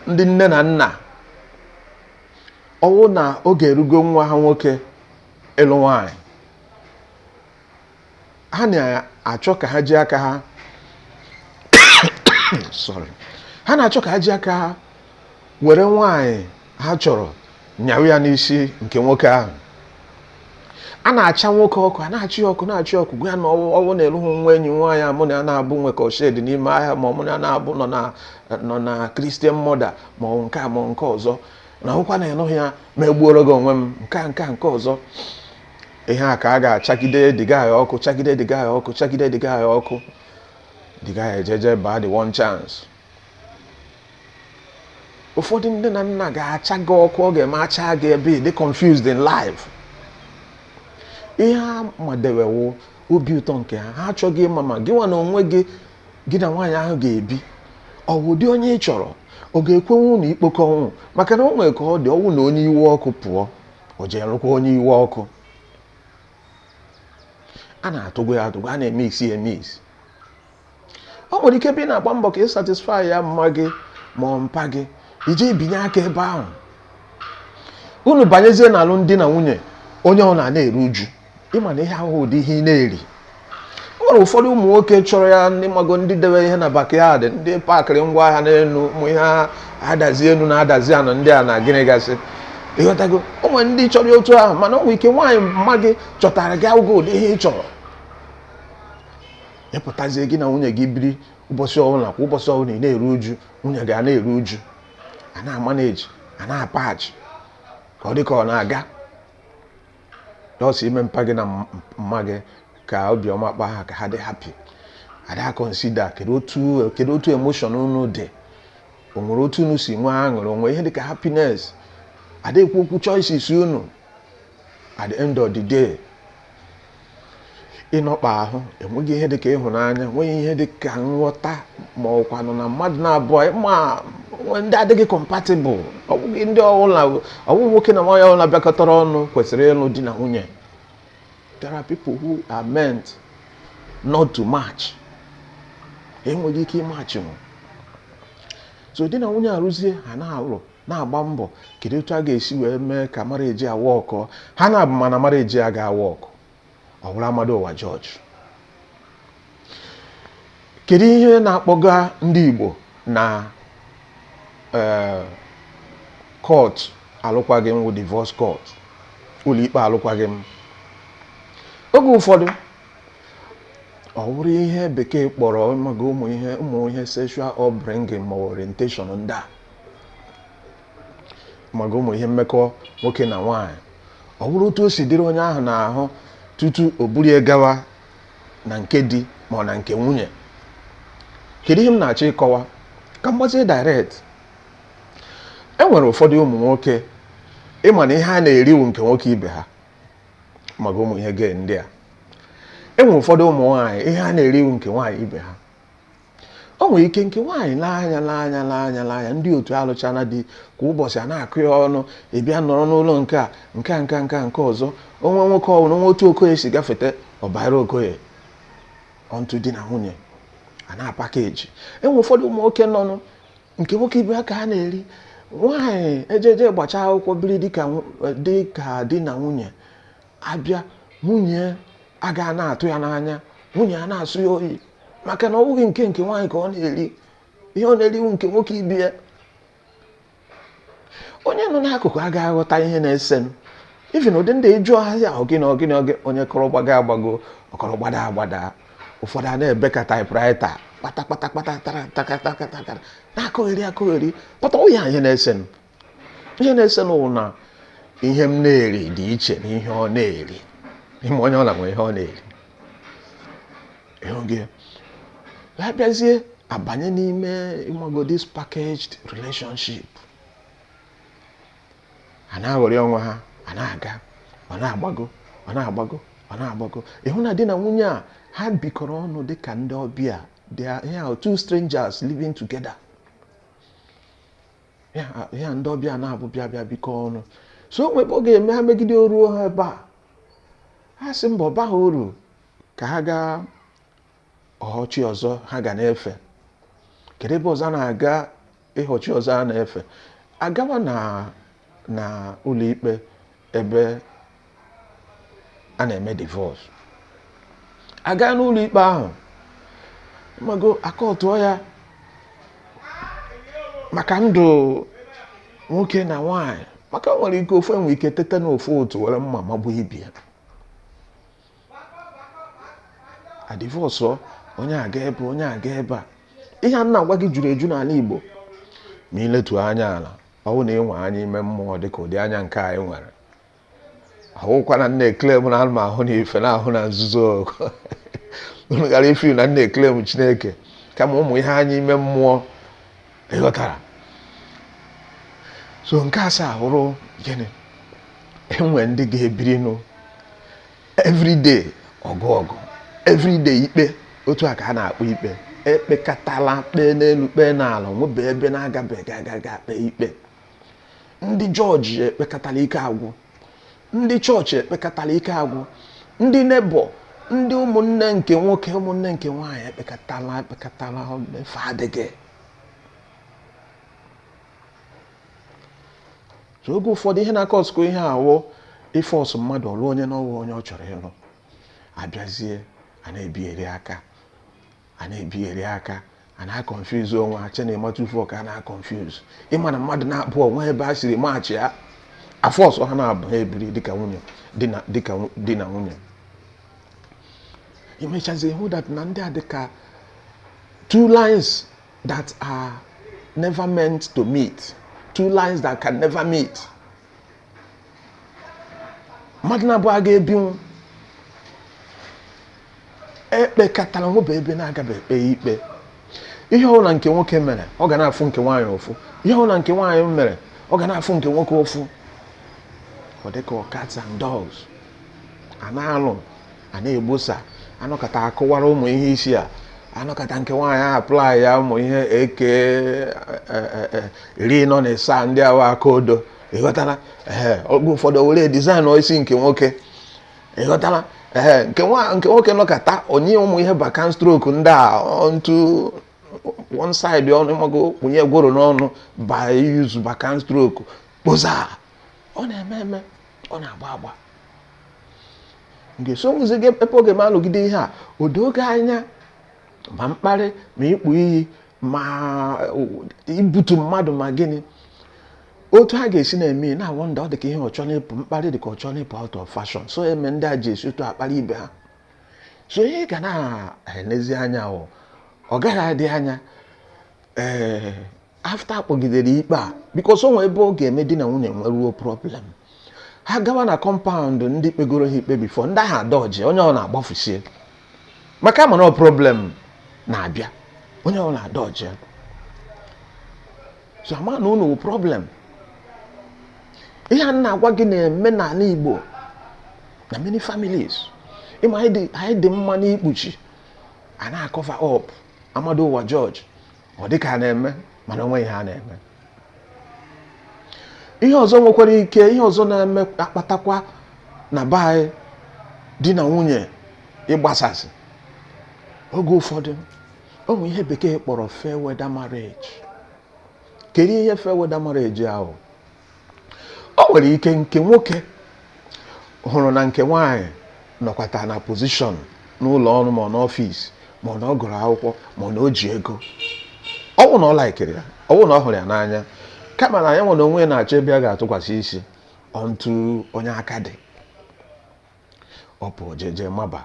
ndị nne na nna ọwụ na oge erugo nwa ha nwoke ịlụ nwaanyị, ha na-achọ ka ha ji aka ha, sorry, ha na-achọ ka ha ji aka ha were nwaanyị ha chọrọ nyawe ya n'isi nke nwoke ahụ. A na-acha nwoke ọkụ, a na-achị ọkụ, na-achị ọkụ, gwa ya na ọwụ na-erughị nwa enyi nwaanyị mụ na ya na-abụ nwekọ shed n'ime ahịa, ma mụ na ya na-abụ nọ na Christian mother, ma ọ nke a ma nke ọzọ, na ọhụkwa na ịnụghị ya ma egbuoro gị onwe m, nke a nke a nke ọzọ. Ihe a ka a ga-achagide dịga ya ọkụ, chagide dịga ya ọkụ, chagide dịga ya ọkụ. The guy ejeje baa the one chance. Ụfọdụ ndị na nna ga-acha gị ọkụ, ọ ga-eme acha gị ebe ị dị confused in life. Ihe ha madewewo obi ụtọ nke ha, ha achọghị ịma ma gị nwa na onwe gị, gị na nwaanyị ahụ ga-ebi, ọ wụ ụdị onye ị chọrọ, ọ ga-ekwenwu na ikpokọ ọnwụ. Maka na o nwere ka ọ dị, ọnwụ na onye iwe ọkụ pụọ, o jee lụkwa onye iwe ọkụ. A na-atụgo ya atụgo, a na-eme isi eme isi. O nwere ike ebe ị na-agba mbọ ka ị satisfy ya mma gị ma ọ mpa gị, ije binye aka ebe ahụ, unu banyezie n'alụmdi na nwunye, onye ọ na-eru uju. Ịma na ihe ahụ ụdị ihe ị na-eri. O nwere ụfọdụ ụmụ nwoke chọrọ ya, ndị mago, ndị debe ihe na backyard, ndị pakịrị ngwa ahịa n'elu, ụmụ ihe adazi elu na adazi anọ ndị a na gịnị gasị, ịghọtago? O nwere ndị chọrọ ya otu ahụ, mana o nwere ike nwaanyị mma gị chọtara gị agwụgo ụdị ihe ị chọrọ. Ịpụtazie, gị na nwunye gị biri, ụbọchị ọbụla, kwa ụbọchị ọbụla, ị na-eru uju, nwunye gị a na-eru uju, a na-amaneji, a na-apachi ka ọ dị ka ọ na-aga dọsị ime mpa gị na mma gị ka obiọma kpaa ha, ka ha dị happy. Ada consider kedu otu emotion unu dị, o nwere otu unu si nwee aṅụrị, o nwere ihe dị ka happiness. Ada ekwu okwu choices unu. At the end of the day, ịnọkpa ahụ, enweghị ihe dịka ịhụnanya, enweghị ihe dịka nghọta, ma ọkwanụ na mmadụ na-abụọ ma ndị adịghị compatible. Ọ bụghị ndị ọbụla, ọ bụghị nwoke na nwaanyị ọbụla bịakọtara ọnụ kwesịrị ịlụ di na nwunye. There are people who are meant not to match. Enweghị ike ịmatch. So di na nwunye arụzie, ha na-alụ, na-agba mbọ kedu otu a ga-esi wee mee ka marriage a work. Ha na-abụ, mana marriage a ga-awork, ọ bụrụ amadu ụwa George. Kedu ihe na-akpọga ndị Igbo na court alụkwaghị m wụ divorce court, ụlọikpe alụkwaghị m? Oge ụfọdụ, ọ bụrụ ihe Bekee kpọrọ maka ụmụ ihe sexual upbringing ma orientation ndị a, maka ụmụ ihe mmekọ nwoke na nwaanyị, ọ bụrụ otu o si dịrị onye ahụ n'ahụ tutu o burie gawa na nke di ma ọ na nke nwunye. Kedu ihe m na-achọ ịkọwa? Ka m gbazie direct. E nwere ụfọdụ ụmụ nwoke, ịma na ihe a na-eriwu nke nwoke ibe ha, maka ụmụ ihe gay ndị a. E nwere ụfọdụ ụmụ nwaanyị, ihe a na-eriwu nke nwaanyị ibe ha. O nwere ike nke nwaanyị lee anya, lee anya, lee anya, lee anya, ndị otu alụchana di, kwa ụbọchị a na-akụ ya ọnụ, ị bịa nọrọ n'ụlọ nke a, nke a, nke a, nke a, nke ọzọ. Onwe nwoke ọbụla, onwe otu Okoye si gafete, ọbara Okoye ọntụ. Di na nwunye a na-apackage. Enwe ụfọdụ ụmụ nwoke nọnụ, nke nwoke ibe ha ka ha na-eri. Nwaanyị ejeje gbachaa akwụkwọ, biri dịka di na nwunye, abịa, nwunye aga na-atụ ya n'anya, nwunye a na-asụ ya oyi, maka na ọ bụghị nke nwaanyị ka ọ na-eri. Ihe ọ na-eriwu nke nwoke ibe ya. Onye nọ n'akụkụ agaghị aghọta ihe na-esenụ. Even ụdị ndị ịjụọ ha ya, ọgịnị, ọgịnị, ọgị, onye kọrọ gbago agbago, ọkọrọ gbada agbada. Ụfọdụ a na-ebe ka typewriter, kpata kpata kpata, tara taka taka taka, na-akụgheri akụgheri pụta. Ọ ya ihe na-esenụ wụ na ihe m na-eri dị iche na ihe ọ na-eri. Ime onye ọ na-nwe ihe ọ na-eri ịhụ gị ya bịazie abanye n'ime ịmago this packaged relationship, a na-aghọrị onwe ha, a na-aga, ọ na-agbago, ọ na-agbago, ọ na-agbago. Ịhụ na di na nwunye a, ha bikọrọ ọnụ dịka ndị ọbịa. They are here, two strangers living together. Ya ndị ọbịa na-abụ bịa bịa bikọ ọnụ. So o nwebe ọ ga-eme ha megide oruo ha ebe a, ha sị mba, ọ baghị uru, ka ha gaa ọchị ọzọ ha ga na-efe. Kedu ebe ọzọ a na-aga ịghọchi ọzọ a na-efe? Agawa na ụlọikpe ebe a na-eme divorce. Aga n'ụlọ ikpe ahụ, mago akọtụọ ya maka ndụ nwoke na nwanyị, maka o nwere ike ofu enwe ike tete n'ofu otu were mma magbuo ibi ya, a divorce onye, aga ebe onye aga ebe a. Ihe a na-agwa gị juru eju n'ala Igbo. Ma iletu anya ala, ọ bụ na ịnwe anya ime mmụọ dịka ụdị anya nke anyị nwere, ahụkwa na nna eclaim na ana m ahụ na ife na-ahụ na nzuzo. Unu gara ife na nna eclaim Chineke. Kama ụmụ ihe anya ime mmụọ, ịghọtara? So nke asaa hụrụ gịnị? Enwe ndị ga-ebirinụ, everyday ọgụ ọgụ, everyday ikpe. Otu a ka a na-akpọ ikpe. Ekpekatala kpee n'elu, kpee n'ala, nwebe ebe na-agabeghị agaga kpee ikpe. Ndị jọji ekpekatala ike agwụ, ndị chọọchị ekpekatala ike agwụ, ndị neighbour, ndị ụmụnne nke nwoke, ụmụnne nke nwaanyị ekpekatala, ekpekatala, efe adịghị. So oge ụfọdụ ihe na-acausekwa ihe awụ ịforce mmadụ ọlụ onye n'ọwụ onye ọ chọrọ ịlụ. Abịazie, a na-ebigheri aka, a na-ebigheri aka, a na-aconfuse onwe ha, che na ịmata ufu ka a na-aconfuse. Ịma na mmadụ na-abụ onwe ebe a siri maachị ya, aforce ha na-abụ ha ebiri dịka nwunye, dịka di na nwunye. Imechazi hụ that na ndị a dịka two lines that are never meant to meet, two lines that can never meet. Mmadụ na-abụ a ga-ebinwu, ekpekatara nwebe ebe na-agaba ekpe ikpe. Ihe ọbụla nke nwoke mere, ọ ga na-afụ nke nwaanyị ụfụ. Ihe ọbụla nke nwaanyị mere, ọ ga na-afụ nke nwoke ụfụ. Ọ dịka cats and dogs a na-alụ, a na-egbosa, anọkọta akụwara ụmụ ihe isi a, anọkọta nke nwaanyị apply ya ụmụ ihe eke 47 ndị ahụ aka odo, ịghọtara? Ee, oge ụfọdụ were design isi nke nwoke, ịghọtara? Ee, nke nwoke nọkọta onye ụmụ ihe bakan stroke ndị a onto one side ọnụ, mago kwụnye gworo n'ọnụ by use bakan stroke kpoza. Ọ na-eme eme, ọ na-agba agba nke so nwụzi gị ebe oge ma alụgide ihe a odo oge anya, ma mkparị, ma ịkpụ iyi, ma ibutu mmadụ, ma gịnị, otu ha ga-esi na-eme na wonder. Ọ dị ka ihe ọchọ n'ịpụ mkparị, dị ka ọchọ n'ịpụ out of fashion. So eme ndị a ji esi otu akparị ibe ha. So ihe ga na-elezi anya, ọ gaghị adị anya ee after akpọgidere ikpe a, because o nwee ebe ọ ga-eme di na nwunye nweruo problem, ha gawa na compound ndị kpegoro ha ikpe before, ndị ahụ adọji onye ọ na-agbafusie maka mana ọ problem na-abịa, onye ọ na-adọji. So ama na unu wụ problem. Ihe a na-agwa gị na-eme n'ala Igbo na many families. Ịma anyị dị mma n'ikpuchi, a na-acover up amadu ụwa George, ọ dịka a na-eme, mana onwe ihe a na-eme. Ihe ọzọ nwekwara ike, ihe ọzọ na-eme akpatakwa na be anyị di na nwunye ịgbasasị, oge ụfọdụ o nwere ihe Bekee kpọrọ fair weather marriage. Kedu ihe fair weather marriage ahụ? O nwere ike nke nwoke hụrụ na nke nwaanyị nọkwata na position n'ụlọ ọrụ, ma ọ n'office, ma ọ na ọ gụrụ akwụkwọ, ma ọ na o ji ego. Ọ bụ na ọ likeiri ya, ọ bụ na ọ hụrụ ya n'anya, kama na ya nwere onwe ya na-achọ ebe a ga-atụkwasị isi ọntụ onye aka dị. Ọ pụ jeje maba.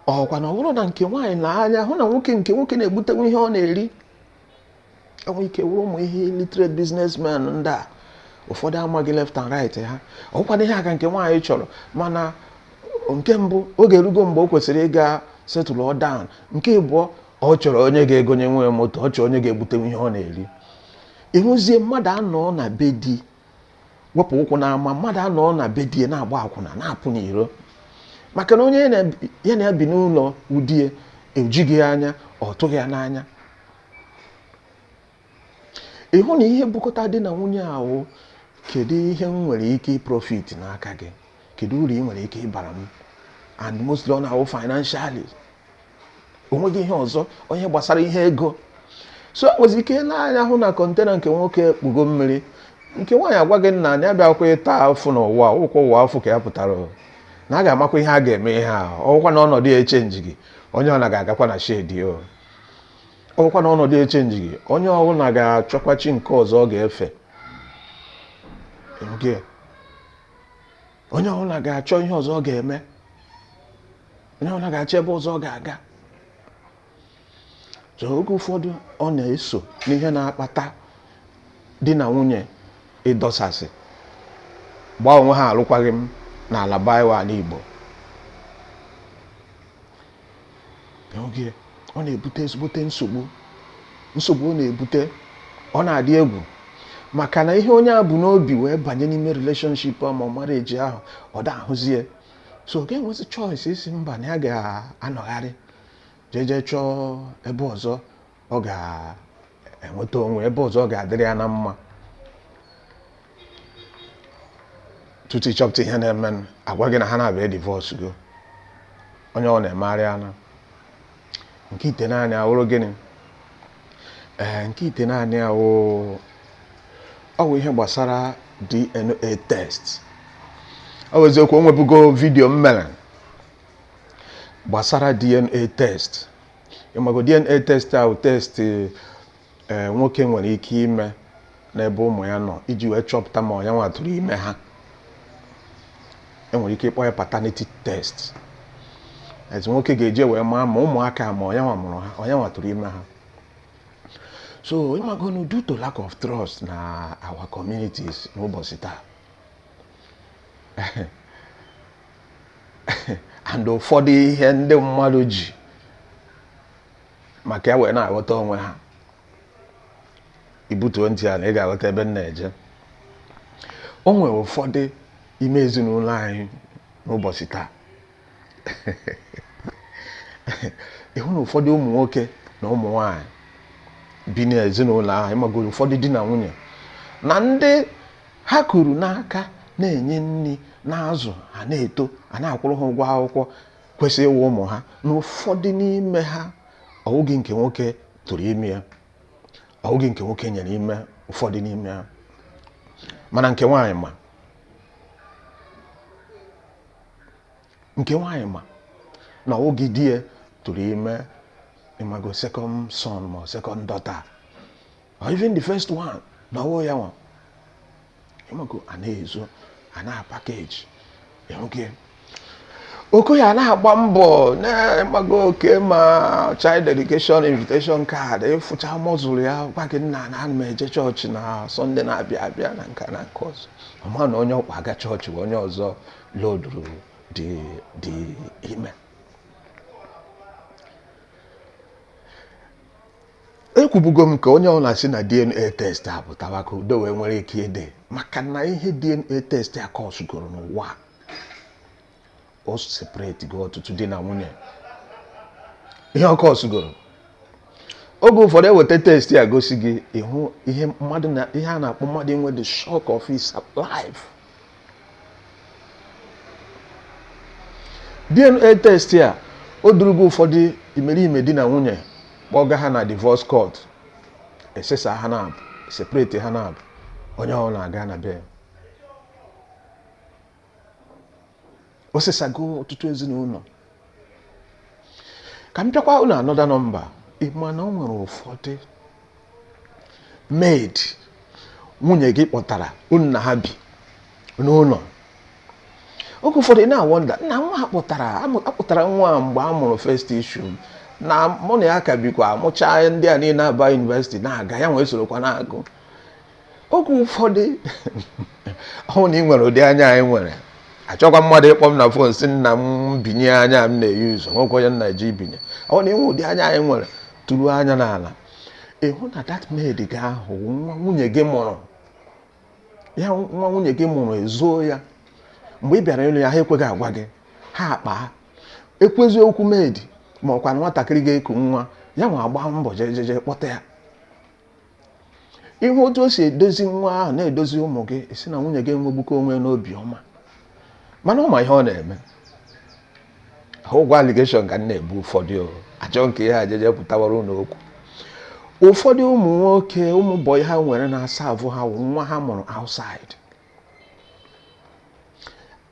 Ọkwa na ọ bụrụ na nke nwaanyị na-anya hụ na nwoke nke nwoke na-egbutenwu ihe ọ na-eri, enwe ike wụrụ ụmụ ihe illiterate businessmen ndị a ụfọdụ amaghị left and right ha. Ọkwana ihe aka nke nwaanyị chọrọ, mana nke mbụ, oge erugo mgbe o kwesịrị ịga settle down. Nke ịbụọ, ọ chọrọ onye ga-egonye nwe moto, ọ chọrọ onye ga-egbutenwu ihe ọ na-eri. Ịhụzie mmadụ anọ na be di, wepụ ụkwụ n'ama, mmadụ anọ na be di na-agba akwụna, na-apụ n'iro, maka na onye ya na-ebi n'ụlọ udie ejighị ya anya, ọ tụghị ya n'anya. Ịhụ na ihe bukọta di na nwunye ahụ, kedu ihe m nwere ike ịprofit n'aka gị? Kedu uru ị nwere ike ịbara m? And mostly ọ na-awụ financially, o nweghị ihe ọzọ, onye gbasara ihe ego. So o nwezi ike ile anya hụ na container nke nwoke kpugo mmiri, nke nwaanyị agwa gị nna ya bịakwa ịta afụ n'ụwa ụkwụ ụwa afụ ka ya pụtara na a ga-amakwa ihe a ga-eme ihe a. Ọgwụkwa na ọnọdụ ya echange gị, onye ọ na ga-agakwa na shedi o. Ọgwụkwa na ọnọdụ ya echange gị, onye ọbụla ga-achọkwa chi nke ọzọ ọ ga-efe. Nke onye ọbụla ga-achọ ihe ọzọ ọ ga-eme, onye ọbụla ga-achọ ebe ọzọ ọ ga-aga. So oge ụfọdụ ọ na-eso n'ihe na-akpata di na nwunye ịdọsasị, gbaa onwe ha alụkwaghị m n'ala baiwa ala Igbo. Oge Ọ na-ebute ezigbote nsogbu. Nsogbu ọ na-ebute, ọ na-adị egwu, maka na ihe onye a bu n'obi wee banye n'ime relationship ma marriage ahụ, ọ da ahụzie. So ọ ga-enwezi choice ịsị mba, na ya ga-anọgharị jeje chọọ ebe ọzọ ọ ga-enweta onwe, ebe ọzọ ọ ga-adịrị ya na mma. Tutu ịchọpụta ihe na-eme, agwa gị na ha na-abịa divorce go. Onye ọ na-emegharị anya nke ite naanị awụrụ gịnị? Ee, nke ite naanị awụ ọ bụ ihe gbasara DNA test. Ọ bụ eziokwu, o nwebugo vidio m mere gbasara DNA test. Ịmago DNA test ahụ, test ee nwoke nwere ike ime n'ebe ụmụ ya nọ iji wee chọpụta ma ọ ya nwa tụrụ ime ha. Enwere ike ịkpọ ya paternity test. Ezi nwoke ga-eji wee maa ma ụmụaka ma ọ ya nwa mụrụ ha, ọ ya nwa tụrụ ime ha. So ịmagonu, due to lack of trust na our communities n'ụbọchị taa and ụfọdụ ihe ndị mmadụ ji maka ya wee na-aghọta onwe ha, ibutuo ntị a na ị ga-aghọta ebe m na-eje. O nwere ụfọdụ ime ezinụlọ anyị n'ụbọchị taa, ịhụ na ụfọdụ ụmụ nwoke na ụmụ nwanyị bi n'ezinụlọ ahụ, ịmagoro ụfọdụ di na nwunye na ndị ha kuru n'aka na-enye nri na-azụ ha, na-eto, a na-akwụrụ ha ụgwọ akwụkwọ, kwesịrị ịwụ ụmụ ha, na ụfọdụ n'ime ha, ọwụghị nke nwoke tụrụ ime ya, ọwụghị nke nwoke nyere ime ụfọdụ n'ime ha, mana nke nwaanyị ma, nke nwaanyị ma na ọwụghị di ya tụrụ ime, ịmago second son ma second daughter or even the first one, na ọwụ ya nwa. Ịmago, a na-ezo, a na-apackage ịhụgị Okoye a na-agba mbọ na-ịmago oke ma child dedication invitation card ịfụcha mọzụrụ ya, gwa gị nna na ana m eje chọọchị na Sọnde na-abịa abịa na nke na nke ọzọ. Ọma na onye ọkwa aga chọọchị bụ onye ọzọ loduru dị ime. Ekwubugo m ka onye ọbụla si na DNA test a pụtawa ka udo wee nwere ike ịdị, maka na ihe DNA test a causegoro n'ụwa, o separate go ọtụtụ di na nwunye. Ihe ọ causegoro, oge ụfọdụ eweta test a gosi gị, ịhụ ihe mmadụ na ihe a na-akpọ mmadụ inwe the shock of his life. DNA test a, o durugo ụfọdụ imerime di na nwunye kpọga ha na divorce court, esesa ha na separate ha na onye ọ na-aga na be. O sesago ọtụtụ ezinụlọ. Ka m bịakwa unu another number. Ị ma na o nwere ụfọdụ maid nwunye gị kpọtara unu na ha bi n'ụlọ. Oge ụfọdụ ị na-awonder na nwa akpọtara akpọtara nwa mgbe a mụrụ first issue na mụ na ya ka bikwa, amụchaa ndị a niile aba university na-aga, ya nwee sorokwa na-agụ. Oge ụfọdụ ọ na ị nwere ụdị anya anyị nwere, achọkwa mmadụ ịkpọ m na phone si nna m binye anya m na-eyi ụzọ nwekwa onye nna eji ibinye. Ọ na inwe ụdị anya anyị nwere, tụrụ anya n'ala, ịhụ na that maid gị ahụ, nwa nwunye gị mụrụ ya, nwa nwunye gị mụrụ ezuo ya. Mgbe ị bịara ịlụ ya, ha ekweghị agwa gị, ha akpa ekwezi okwu maid, ma ọkwa na nwatakịrị ga-eku nwa ya nwa agba mbọ jejeje kpọta ya. Ihe otu o si edozi nwa ahụ na-edozi ụmụ gị, ị sị na nwunye gị enwegbukọ onwe n'obi ọma, mana ọ ma ihe ọ na-eme. Ha ụgwọ allegation ka m na-ebu ụfọdụ achọ nke ihe ajeje pụtawara ụlọ okwu. Ụfọdụ ụmụ nwoke, ụmụ boy ha nwere na-aserve ha nwa ha mụrụ outside.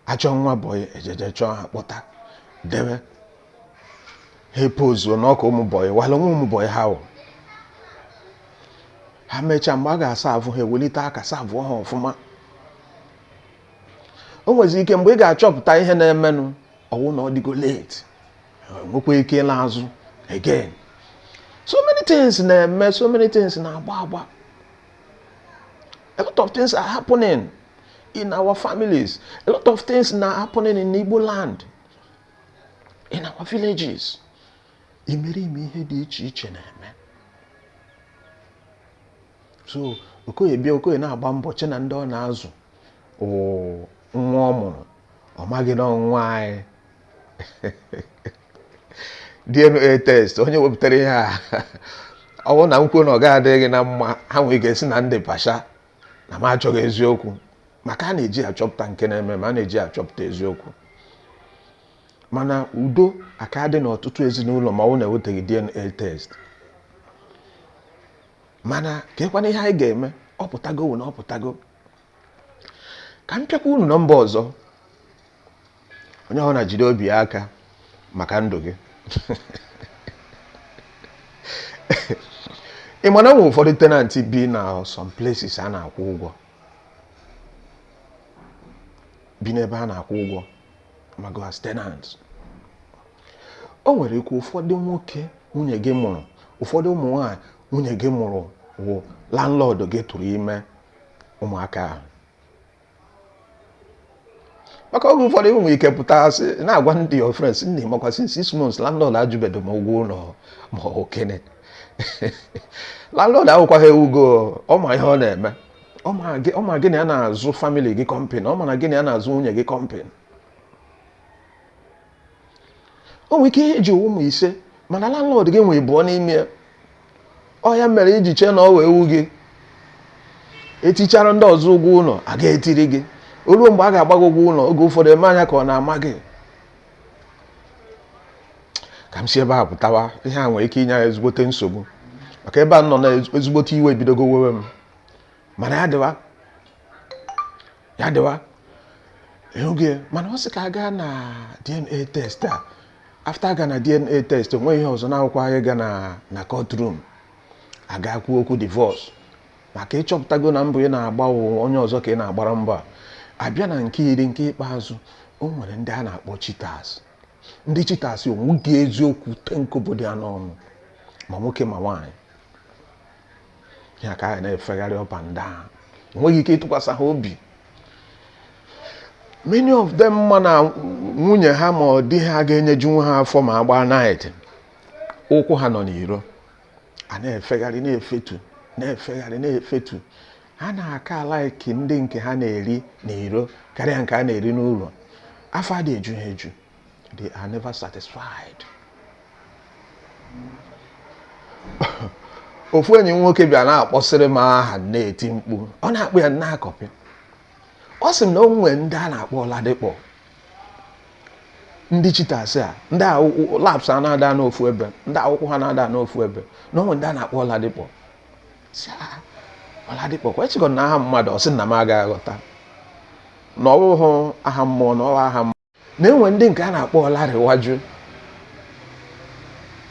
Achọ nwa boy, ejeje chọọ ha kpọta debe ha, epozuo n'ọka ụmụ boy wala nwa ụmụ boy ha wụ. Ha mechaa, mgbe a ga-aserve ha, ewelite aka serve ha ọfụma. O nwezi ike mgbe ị ga-achọpụta ihe na-emenụ, ọwụ na ọ dịgo late, nwekwa ike ịla azụ again. So many things na-eme, so many things na-agba agba. A lot of things are happening in our families, a lot of things are happening in Igbo land, in our villages. Imerime ihe dị iche iche na-eme. So Okoye bịa, Okoye na-agba mbọ che na ndị ọ na-azụ nwa ọ mụrụ, ọ maghị na nwa anyị. DNA test onye wepụtara ihe a, ọ bụrụ na m kwuo na ọ gaghị adịghị gị na mma, ha nwere ike sị na ndị pasha na m achọghị eziokwu, maka a na-eji achọpụta nke na-eme, ma a na-eji achọpụta eziokwu. Mana udo aka dị n'ọtụtụ ezinụlọ ma ọ na-ewetaghị DNA test. Mana ka ekwana ihe anyị ga-eme, ọ pụtago na ọ pụtago. Ka m pịakwa unu nọmba ọzọ. Onye ọbụla jide obi ya aka maka ndụ gị. Ị ma na nwere ụfọdụ tenant bi na some places a na-akwụ ụgwọ, bi n'ebe a na-akwụ ụgwọ mago as tenant. O nwere ike ụfọdụ nwoke nwunye gị mụrụ, ụfọdụ ụmụ nwaanyị nwunye gị mụrụ wụ landlord gị tụrụ ime ụmụaka ahụ. Maka oge ụfọdụ nwere ike pụta sị na-agwa ndị your friends, nna, makwa since 6 months landlord ajụbedo m ụgwọ ụlọ ma ọ kene. Landlord awụkwaghị ewugo, ọ ma ihe ọ na-eme. Ọ ma gị na ya na-azụ family gị company, ọ ma na gị na ya na-azụ nwunye gị company. O nwere ike ihe ji ụmụ 5, mana landlord gị nwee 2 n'ime ya. Ọ ya mere iji chee na ọ wee ewu gị etichara ndị ọzọ ụgwọ ụlọ, a ga-etiri gị. O ruo mgbe a ga-agba gị ụgwọ ụlọ, oge ụfọdụ eme anya ka ọ na-ama gị. Ka m si ebe a pụtawa, ihe a nwere ike inye anyị ezigbote nsogbu, maka ebe a nọ na ezigbote iwe ebidogo wewe m. Mana ya dịwa, ya dịwa oge. Mana ọ sị ka a gaa na DNA test a. After aga na DNA test, onweghị ihe ọzọ na-akwụkwọ anyị ga na courtroom aga kwuo okwu divorce, maka ịchọpụtago na mbọ ị na-agba onye ọzọ ka ị na-agbara mbọ a. Abịa na nke 10, nke ikpeazụ, o nwere ndị a na-akpọ cheaters. Ndị cheaters onweghị eziokwu tenkobo dị ya n'ọnụ, ma nwoke ma nwaanyị ya ka a na-efegharị up and down, enweghị ike ịtụkwasị ha obi. Many of them ma na nwunye ha ma ọ di ha ga-enyejunwu ha afọ ma agba night, ụkwụ ha nọ n'iro, a na-efegharị na-efetu, na-efegharị na-efetu. Ha na-aka a-like ndị nke ha na-eri n'iro karịa nke a na-eri n'ụlọ. Afọ adị eju ha eju. They are never satisfied. Ofu enyi m nwoke bịa na-akpọsịrị m aha, na-eti mkpu, ọ na-akpọ ya na-akọpị. Ọ sị m na o nwee ndị a na-akpọ Ọladịkpọ, ndị cheaters a, ndị laps a na-ada n'ofu ebe, ndị akwụkwọ ha na-ada n'ofu ebe, na o nwee ndị a na-akpọ Ọladịkpọ. Ọladịkpọ kwa echekọ na aha mmadụ. Ọ sị na m agaghị aghọta na ọ bụghị aha mmụọ, na ọ aha mmadụ, na enwe ndị nke a na-akpọ Ọlarịwaju.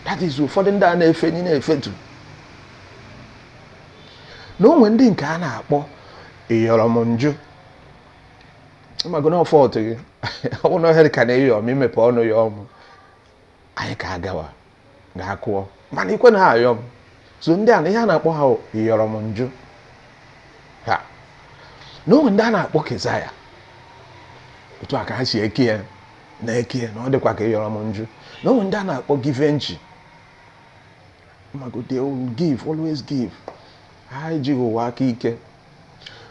That is ụfọdụ ndị a na-efenyi na-efetu, na onwe ndị nke a na-akpọ ịyọrọ m njụ mago na ọfọt gị. Ọ bụ na ohere ka na-eyọ m imepe ọnụ ya ọmụ anyị ka agawa ga-akụọ, mana ikwe na ha ayọ m. So ndị a na ihe a na-akpọ ha ịyọrọ m njụ ha, na onwe ndị a na-akpọ Kezaya. Otu a ka ha si eke ya na eke ya, na ọ dịkwa ka ịyọrọ m njụ. Na onwe ndị a na-akpọ Givenchy mago, they will give, always give, ha ejighị ụwa aka ike.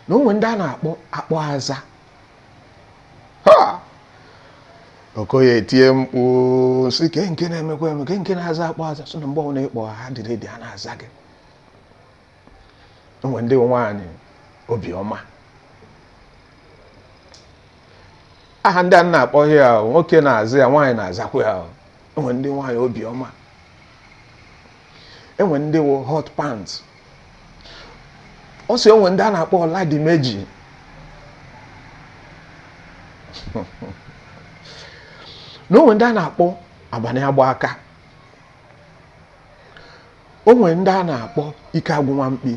Na onwe ndị a na-akpọ akpọ aza ha. Okoye etie mkpu sị ke nke na-emekwa eme, ke nke na-aza akpọ aza. So na mgbe ọbụla ịkpọ ha dịrị dị, ha na-aza gị. Onwe ndị nwaanyị obiọma. Aha ndị a na-akpọ ya, nwoke na-aza ya, nwaanyị na-azakwa ya. Enwe ndị nwaanyị obiọma, enwe ndị wụ hot pants. Ọ sị onwe ndị a na-akpọ Ọladimeji. Na onwe ndị a na-akpọ abalị agba aka. Onwe ndị a na-akpọ ike agwụ nwa mkpi.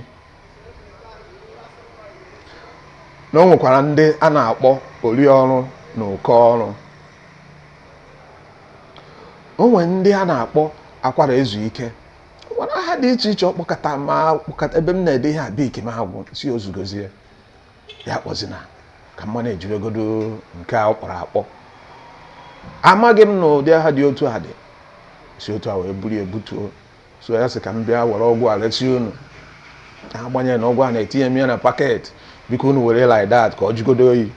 Na o nwekwara ndị a na-akpọ ori ọrụ na ụkọ ọrụ. O nwere ndị a na-akpọ akwara ezu ike. Nwere aha dị iche iche ọ kpọkọta ma kpọkọta. Ebe m na-ede ihe a, Bic m agwụ si ozugozie ya kpọzina ka mma na-ejiregodo nke a ọ kpọrọ akpọ. Amaghị m na ụdị aha dị otu a dị. Si otu a wee buru ebutuo. So ya sị ka m bịa were ọgwụ a lesi unu, agbanyeghị na ọgwụ a na-etinye m ya na packet. Biko, unu were like that ka ọ jụgodo oyi.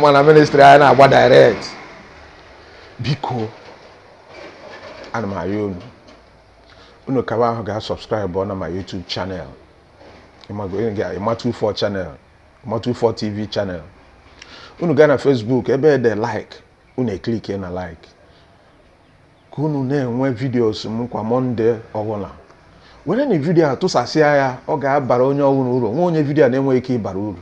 Mana ministry anyị na-agba direct. Biko, ana m arịọ unu, unu kawa ahụ ga-subscribe na my YouTube channel, Ịma 24 channel, Ịma 24 TV channel. Unu gaa na Facebook, ebe ede like, unu e-click na like, ka unu na-enwe videos m kwa Monday ọbụla. Were na video a tụsasịa ya, ọ ga-abara onye ọbụla uru. Nwe onye video a na-enweghị ike ịbara uru,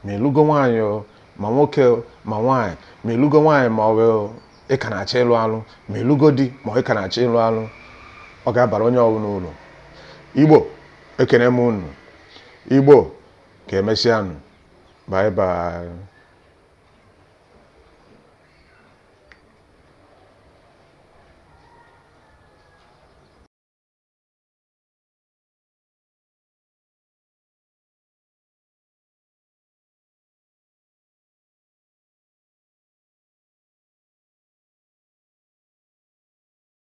ma ịlụgo nwaanyị o, ma nwoke o, ma nwaanyị, ma ịlụgo nwaanyị, ma ọ bụ ị ka na-achọ ịlụ alụ, ma ịlụgo di, ma ị ka na-achọ ịlụ alụ, ọ ga-abara onye ọbụla uru. Igbo, ekene m unu. Igbo, ka emesịanụ. Bye bye.